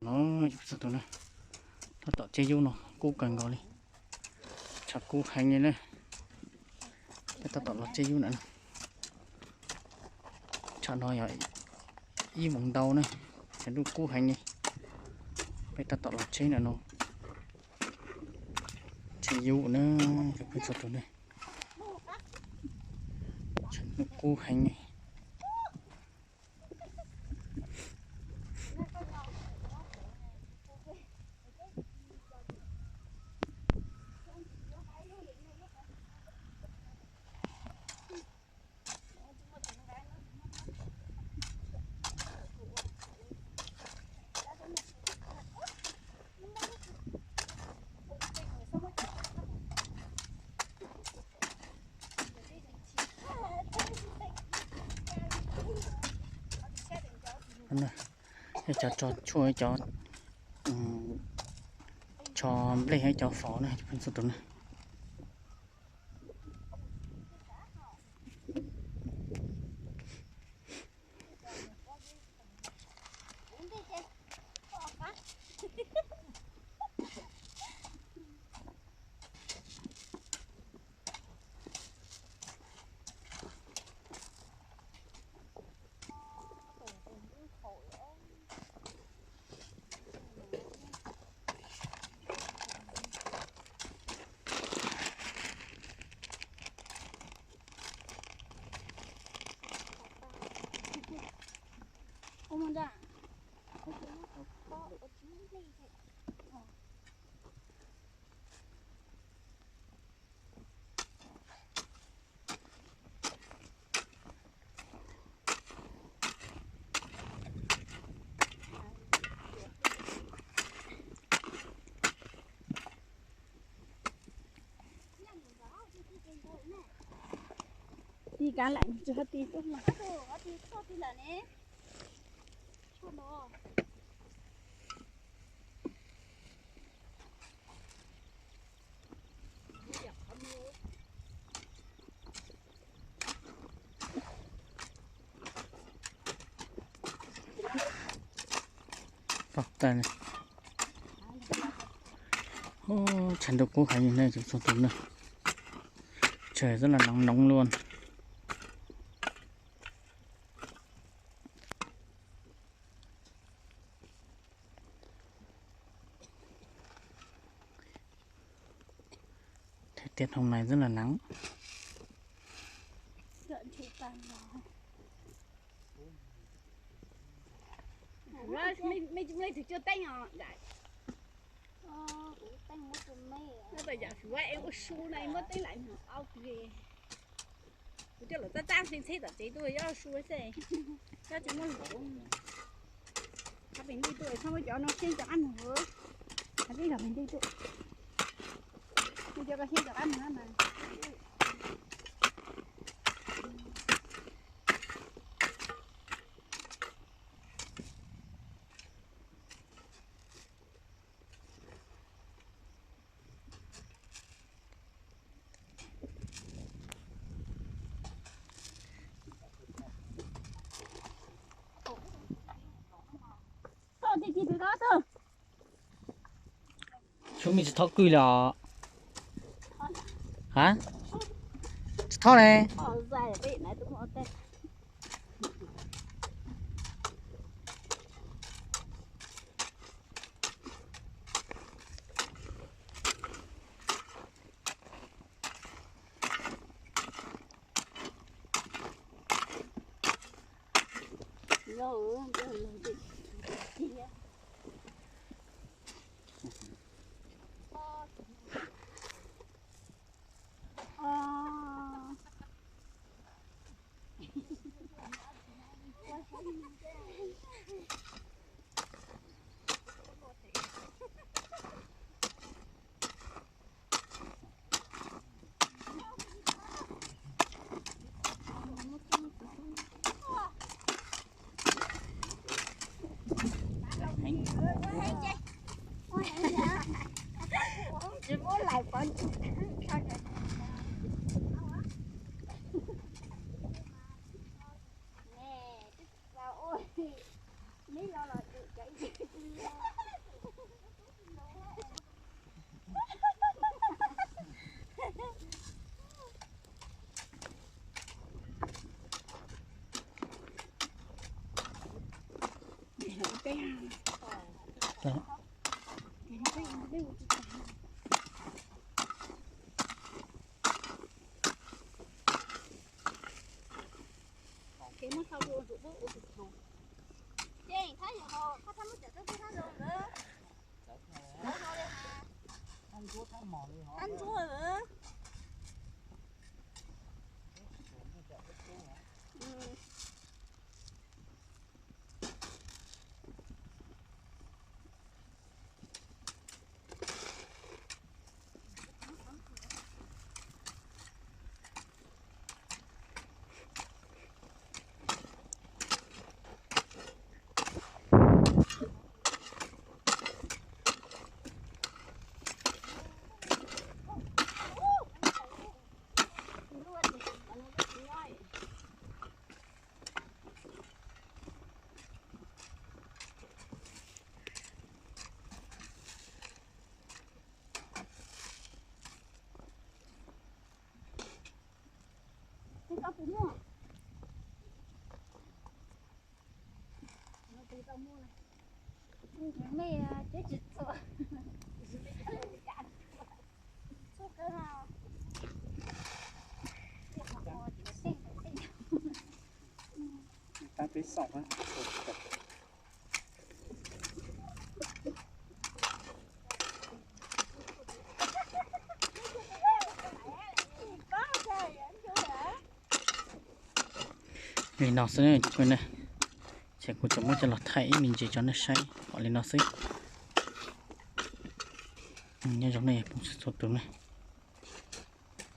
No, tab tom tseb yub no kub kawg nkaus li, tshav kub heev li na. Peb tab tom los tseb yub na. Tshav no yog ib moos ntau na, tshav ntuj kub heev li. Peb tab tom los tseb na no, tseb yub na, cov phooj ywg txhua tus na. Tshav ntuj kub heev li. Cov tso tshuaj, cov tso nplej, cov fov na, cov phooj ywg txhua tus na. Ti kav lawm tsis hab ti tuaj los. Tshav ntuj kub heev li na cov txhua tus na. Trời rất là nắng nóng luôn. Thời tiết hôm nay rất là nắng. Kuv coj lawv txaj txaj ntxheb ntxheb tom tsev tuaj yob su xwb, koj tsis muaj lus. Qhov pem ntej tuaj txhob muab cov no xyeeb cov qab mug, qhov pem ntej tuaj, muab cov ko xyeeb cov qab mug mas. Xub mej tsis thob kwj li os. Ha? Tsis thob ne. Li no xwb, ces kuv tsuas muab coj los thaij ib me ntsis rau nej saib kom li no xwb. Nyob zoo nej phooj ywg txhua tus ne.